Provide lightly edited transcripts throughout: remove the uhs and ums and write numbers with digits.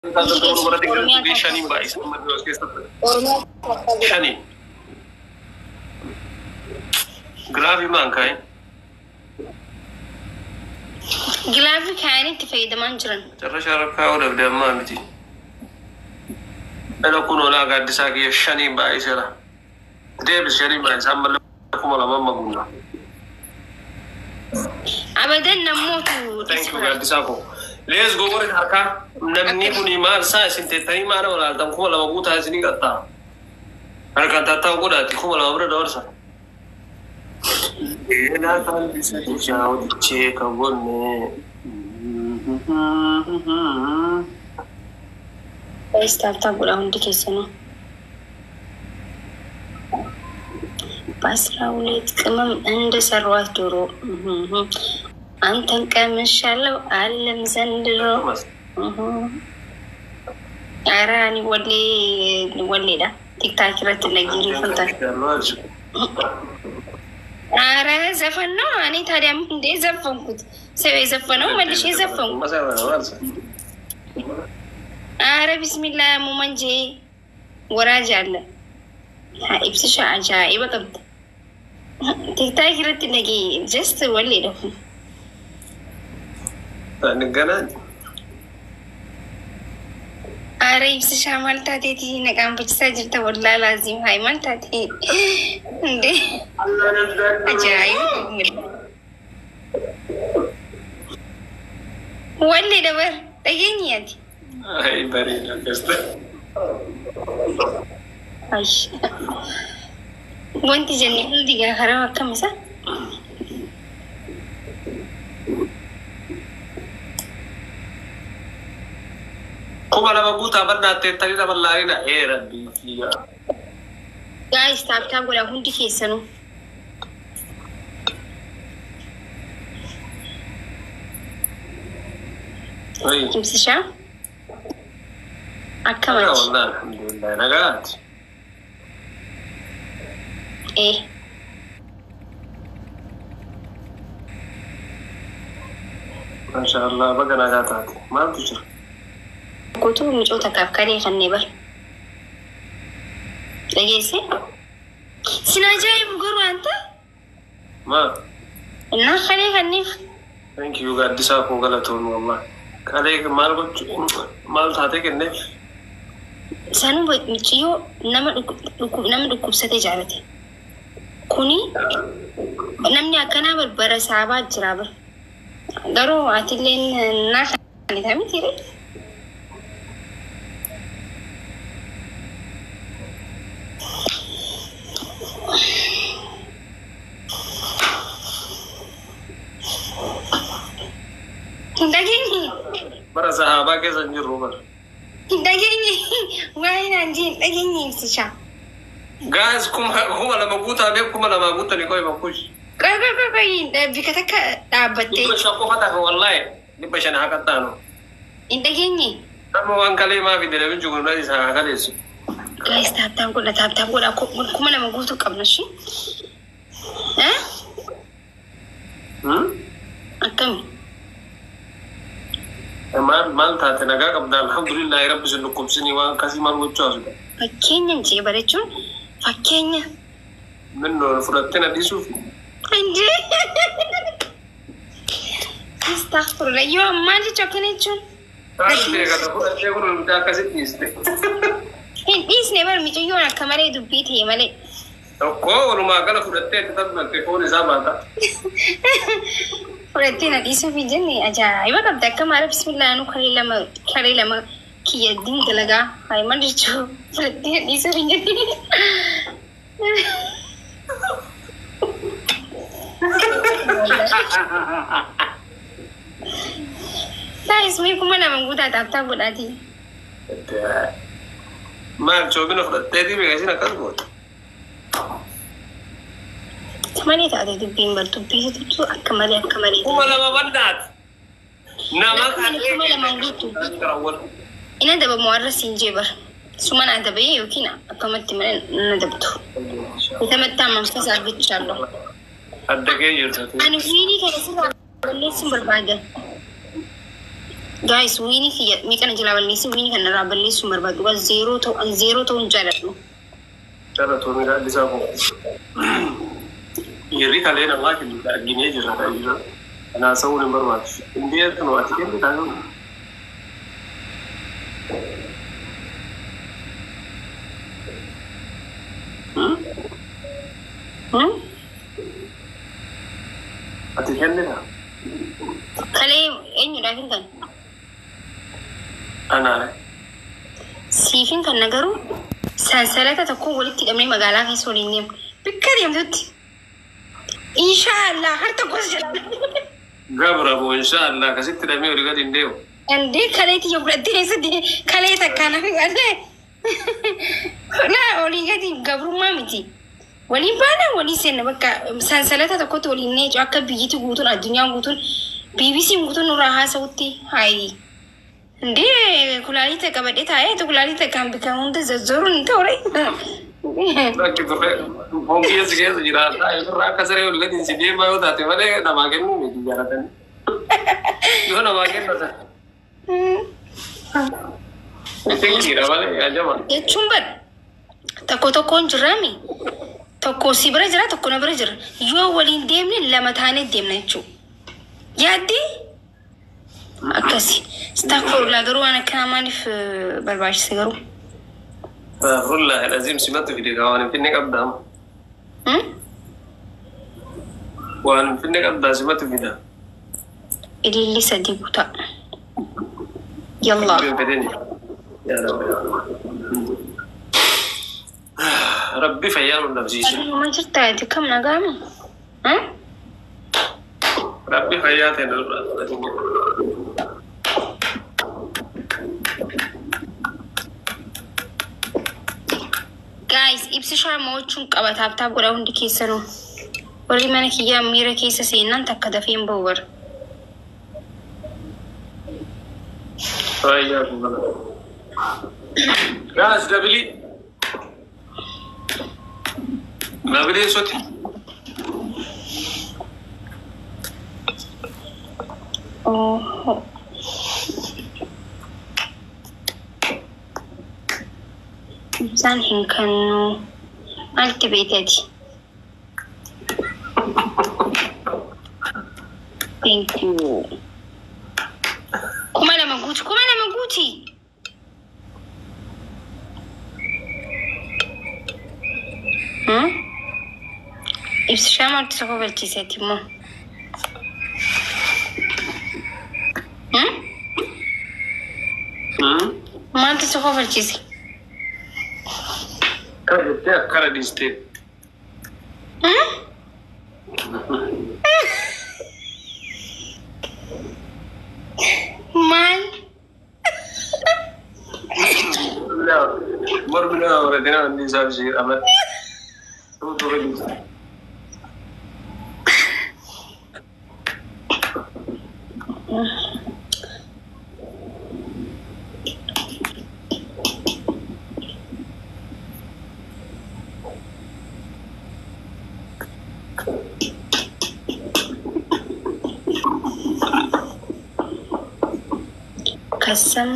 Shaniin baay'isa. Oromiyaa tap tap godha. Shaniin. Gilaavii maan kaa'in? Gilaavii kaa'anii itti fayyadamaa jiran. Carrashaa rakkaa dhabde ammaa miti. Dhala kun olaa gaaddisaa kiyya shaniin baay'iseera. Deebis shaniin baay'isa ammallee 2000 amma guunnaa. Abadan namootu Thank you gaaddisaa koo. Let's go warri harkaa. Namni kun maal isaa isin teettanii maal walaaltan 2000 guutaa isinii qaxxaa. Harkaan tattaa'u godhaati 2000 bira dabarsa. Eelaa qalbisa ijaa hojjechee kan gonne. Guys, tap tap godha hundi keessanuu. በ12 ቅመም እንደ ሰሯት ዶሮ አንተን ቀምሻለሁ አለም ዘንድሮ። ኧረ ani wallee walleedha. TikTok irratti nagiirifuntan. ኧረ ዘፈን ነው። እኔ ታዲያ ምን እንዴ ዘፈንኩት? ሰው የዘፈነው መልሼ ዘፈንኩ። ኧረ ቢስሚላ ሙመንጄ ወራጅ አለ ibsisha ajaa'iba qabda. TikTok irratti nagi just walleedha kun. እንገናኝ። Aara ibsishaa maal taateeti naqaan bachisaa jirta wallaa laaziim haay maal taatee እንዴ ajaa'iba wallee dabar dhageenyi ati. Ay bareeda akkasta. Ay wanti jenne hundi gaa karaa akkam isa 2000 guutaa badhaatteettanii dhaballaa'ina ee rabbii kiyya. Guys, tap tap godha hundi keessanuu. Ay. Ibsishaa Nagaa akkamati? wallah alhamdulillah nagaati. Ee. Masha Allah baga nagaa taate. Maaltu jira? Guutuu micoota kaaf kalee kannee bar. Dhageesse? Sin ajaa'ibu garuu anta? Maal? Innaa kalee kanneef. Thank you gaaddisaa koo galatoon wallah. Kalee maal gochuu maal taatee kenneef? Sanuu micciyoo nama nama dhukkubsate jaalate. Kuni namni akkanaa barbara saabaa jira bar. Garuu atilleen naa kan miti ree? Hin dhageenye. Bara sahaabaa keessa hin jirru bara. Hin dhageenye. Waa'ee naan jee hin dhageenye ibsishaa. Gaas 2000 guutaa bee 2000 guutanii qoy bakkush. Qoy qoy qoy qoy bika takka dhaabbattee. 500 qofa tafe wallahi 500 haa qaxxaanu. Hin dhageenye. Amma waan kalee maa fide namichi kun isa haa kaleessu. Guys, tap tap godha tap tap godha 2000 guutuu qabna shi. Eh? Akkami? Maal maal taate nagaa qabda alhamdulillahi rabbi sin dhukkubsinii waan akkasii maal gochuu asudha. Fakkeenya jee barachuun fakkeenya. Minnoon fudhattee na dhiisuuf. Injee. Astaghfirullah yoo ammaa jechuun akkana jechuun. Taatee kana fudhattee kun nuti akkasitti dhiiste. Hin dhiisne bar miciyyoon akka malee dubbii ta'e malee. Tokko walumaa gala fudhattee itti taphatte foon isaa baata. Fudhattee na dhiisuuf hin jenne ajaa'iba qabda akka maala bismillah nu kalee lama kiyya diin dalagaa hayi maal jechuu fudhattee na dhiisuuf hin jenne. Guys, mee 2000 guutaa tap tap godhaatii. Maal coomina fudhatteetii beeksisin akkas goota. Malee taate dubbiin bar dubbii akka malee akka malee. 2000 badhaati. Nama 2000 guutuu. Ina dabamu warra siin jee bar. Suma na dabee yookiin akkamatti malee na dabtu. Itamatti amansiisa argachaa Adda kee jirtu. Ani fiinii kana sirraa balleessuun barbaada. Guys, wiini kiyya meeqana jalaa balleessi wiini kana irraa balleessuu barbaadu. Dhugaa zeeroo ta'u an zeeroo ta'uu hin jaaladhu. Jaallattoonni gaaddisaa koo. Dhiirri kalee namaa kennu arginee jirra ta'ee Kanaa sa'uun hin barbaachisu. Hin beeknu ati kennu taanaan. Hmm? Ati kennita? Kalee eenyudhaaf hin kan? Anaare. Siifin kan na garuu sansalata tokko walitti hidhamnee magaalaa keessa waliin deemu. Bikka deemtutti. Inshaallah har tokkos jala. Gabra boo inshaallah akkasitti hidhamee olii gadi hin deemu. Andee kalee tiyya fudhattee eessatti kalee takkaan hafi andee. Laa olii gadi gabrummaa miti. Waliin baana waliin seenna bakka sansalata tokkotti waliin neecu akka biyyiti guutuun addunyaan guutuun BBC'n guutuun nurraa haasa'utti haayi. Indee kulaalii qabadhee taa'ee kulaalii takkaan bika hunda zazzoruun hin ta'u. Bakki turre foon keessa keessa jiraata. Irraa akka saree olii gadi si deemaa yoo taate malee namaa kennuu miti jaalatanii. Yoo namaa kennatan. Itti jira malee ajama. Jechuun bar tokko tokkoon jirraami. Tokko si bira jira tokko na bira jira. Yoo waliin deemne lama taanee deemna jechuudha. Yaaddee akkasi. Astaghfirullah garuu waan akkanaa maaliif barbaachise garuu? Astaghfirullah alazim simatu fide kaa waan hin finne qabdaa. Hmm? Waan hin finne qabdaa simatu fida. Ililli sadii guutaa. Yallaa. Rabbi hin fedhini. Yaa Rabbi. Rabbi fayyaa nu dhabsiisu. Ma jirtaa ati kam nagaami? Hmm? Rabbi fayyaa ta'e nurraa. Guys, ibsi mo'achuun qaba tap tap godhaa hundi keessanuu. Warri mana kiyyaa miira keessa seenaan takka dafee hin bahu bara. Fayyaa kun bala. Gaas dabilii. Dabilii soti. Oh. Ibsaan hin kennu. Maaltu beekati? Thank you. 2000 guuti, 2000 guuti. Hmm? Ibsishaa maaltu isa kofalchiiseeti immoo? Hmm? Hmm? Maaltu isa kofalchiise? Akkana jettee akkana dhiistee. Hmm? Maal? Mormi nama horatina hundi isaa ishee amala. Tuutu dhiiste. Kasam.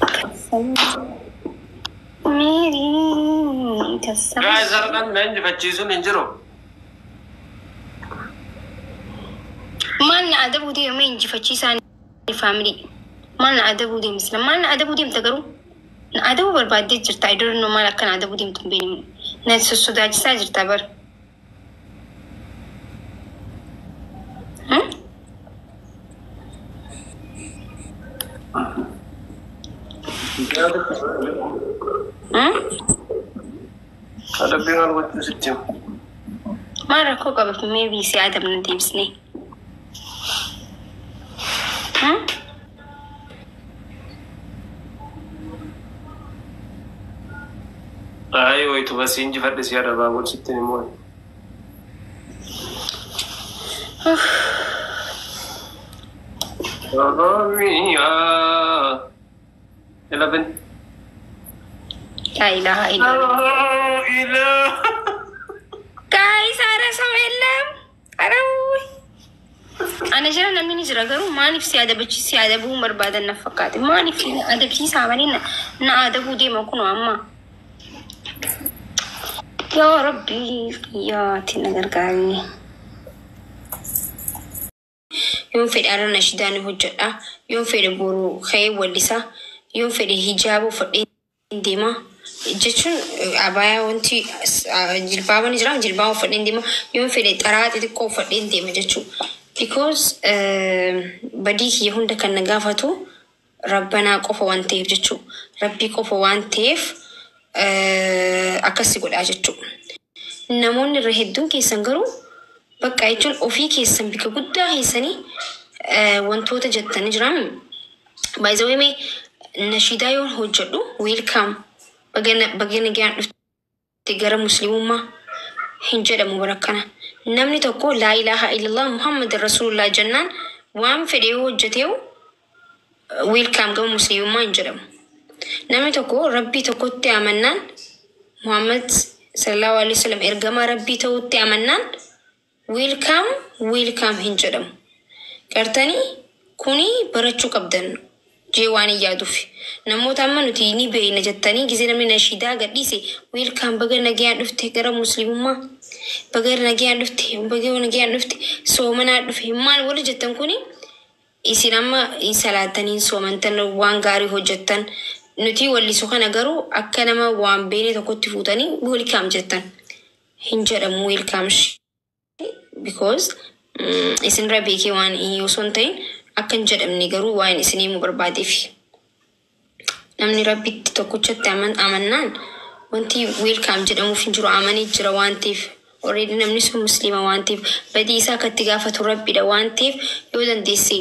Kasam. Meri. Kasam. Guys, har'aan na injifachiisuun hin jiru. Maal na adabuu deema injifachiisaan family. Maal na adabuu deema sila maal na adabuu deemta garuu? Na adabuu barbaaddee jirta. I don't know maal akka na adabuu deemtu hin beeknu. Na sossodaachisaa jirta bara. Hmm? Hmm? Adabbii maal gochuu sitti himu? Maal rakkoo qaba maybe si adabna deebisnee? Hmm? Ay, wayitu basii injifadhe si adabaa godhu sitti himu. Oromiyaa. 11. La ilaha illallah. La ilaha. Guys, ኧረ ሰው የለም። ኧረ ውይ Ana jira namni ni jira garuu maaliif si adabachiis si adabuu hin barbaadan na fakkaate. Maaliif na adabsiisaa malee na adabuu deema kunoo amma. Yaa Rabbi yaa ati na gargaari. Yoon fedhe har'a nashidaa ni hojjedha. Yoon fedhe boru ka'ee wallisa. Yoon fedhe hijaaba uffadhee deema. Jechuun abaayaa wanti jilbaaba ni jira, jilbaaba uffadhee deema. Yoon fedhe xaraa xixiqqoo uffadhee deema jechuudha. Because badii kiyya hunda kan na gaafatu rabbanaa qofa waan ta'eef jechuudha. Rabbii qofa waan ta'eef akkasi godhaa jechuudha. Namoonni irra hedduun keessan garuu bakka jechuun ofii keessan bika guddaa keessanii wantoota jettanii jiran. By the way, mee nashiidaa yoon hojjedhu welcome baga nagaan dhufte gara muslimummaa hin jedhamu bara kana. Namni tokko laa ilaaha illallah Muhammad Rasulullah jennaan waan fedhe yoo hojjeteewu welcome gama muslimummaa hin jedhamu. Namni tokko rabbii tokkotti amannaan, Muhammad sallallahu alaihi wasallam ergamaa rabbii ta'utti amannaan welcome welcome hin jedhamu. Gartanii kuni barachuu qabdan jee waan hin yaaduuf. Namoota amma nuti ni beeyna jettanii gisee namni nashiidaa gadhiise welcome baga nagaan dhufte gara muslimummaa, baga nagaan dhufte, baga nagaan dhufte, soomanaa dhufe maal warri jettan kuni isin amma hin salaatanii hin soomantan waan gaarii hojjettan. Nuti wallisu kana garuu akka nama waan beene tokkotti fuutanii welcome jettan hin jedhamu welcome, because isinirra beekee waan osoo hin ta'in akka hin jedhamne garuu waan isin himuu barbaadeef. Namni rabbitti tokkichatti amannaan wanti welcome jedhamuuf hin jiru, amanee jira waan ta'eef. Already namni sun musliima waan ta'eef badii isaa akka itti gaafatu rabbidha waan ta'eef yoo dandeesse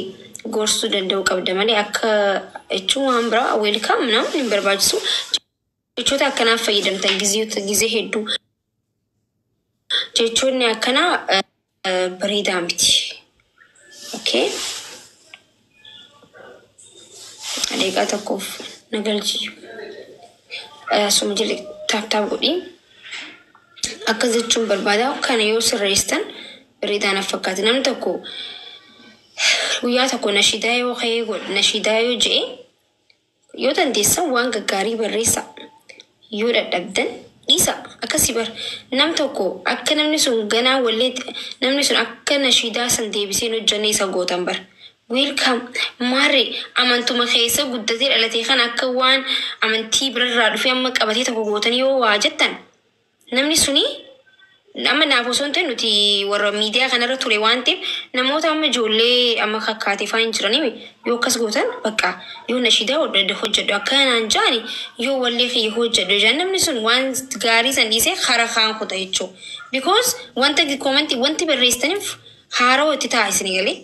gorsuu danda'uu qabda malee akka jechuun waan biraa welcome namni hin barbaachisu. Jechoota akkanaaf fayyadamtan gizee hedduu. Jechoonni akkanaa bareedaa miti. Okay. Daqiiqaa tokkoof na galchi. Asuma jala tap tap godhii. Akkas jechuun barbaada. Kana yoo sirreessitan bareedaa naaf fakkaata. Namni tokko guyyaa tokko nashiidaa yoo ka'ee nashiidaa yoo je'e yoo dandeessan waan gaggaarii barreessaa. Yoo dadhabdan dhiisa. Akkasii bar nam tokko akka namni sun ganaa wallee namni sun akka nashiidaa san deebisee hin hojjenne isa gootan bar. Welcome maarree amantuma keessa guddatee dhalatee kan akka waan amantii birarraa dhufee amma qabatee tokko gootanii yoo waa jettan namni suni amma naaf osoo hin ta'in nuti warra miidiyaa kanarra ture waan ta'eef namoota amma ijoollee amma kakkaatee fa'aa hin jiranii yoo akkas gootan bakka yoo nashiidaa hojjedhu akkanaan jaani yoo wallee kiyya hojjedhu jaan namni sun waan gaarii san dhiisee hara kaan kuta jechuudha. Because wanta koomantii wanti barreessitaniif haarawaa itti ta'a isin galee.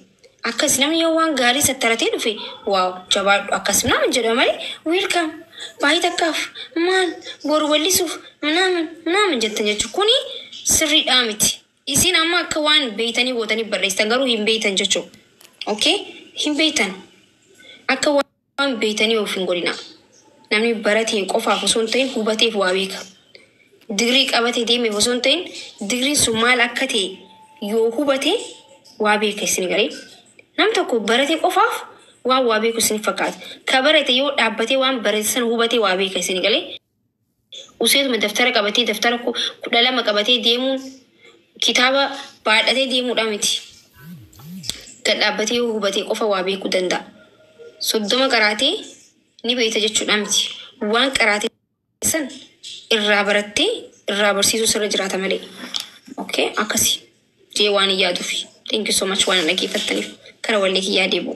Akkas namni yoo waan gaarii sattaratee dhufe wow jabaadhu akkas nama jedha malee welcome baay'ee takkaaf maal boru wallisuuf minaamin minaamin jettan jechuudha. Kuni sirriidhaa miti. Isin amma akka waan beeytanii gootanii barreessitan garuu hin beeytan jechuudha. Okay? Hin beeytan. Akka waan beeytanii of hin godhina. Namni baratee qofaaf osoo hin ta'in hubateef waa beeka. Digirii qabatee deemeef osoo hin ta'in digiriin sun maal akka ta'e yoo hubate waa beeka isin galee. Nam tokko barate qofaaf waan waa beeku isin fakkaata. Ka barate yoo dhaabbatee waan barate sana hubatee waa beeka isin galee. Useetuma daftara qabatee daftara 12 qabatee deemuun kitaaba baadhatee deemuudha miti. Gad dhaabbatee yoo hubatee qofa waa beekuu danda'a. 30 qaraatee ni beekta jechuudha miti. Waan qaraatee san irraa barattee irraa barsiisuu sirra jiraata malee. Okay, akkasi. Jee waan hin yaaduufi. Thank you so much waan dhaggeeffattaniif. Kara wallee kiyyaa deebi'u.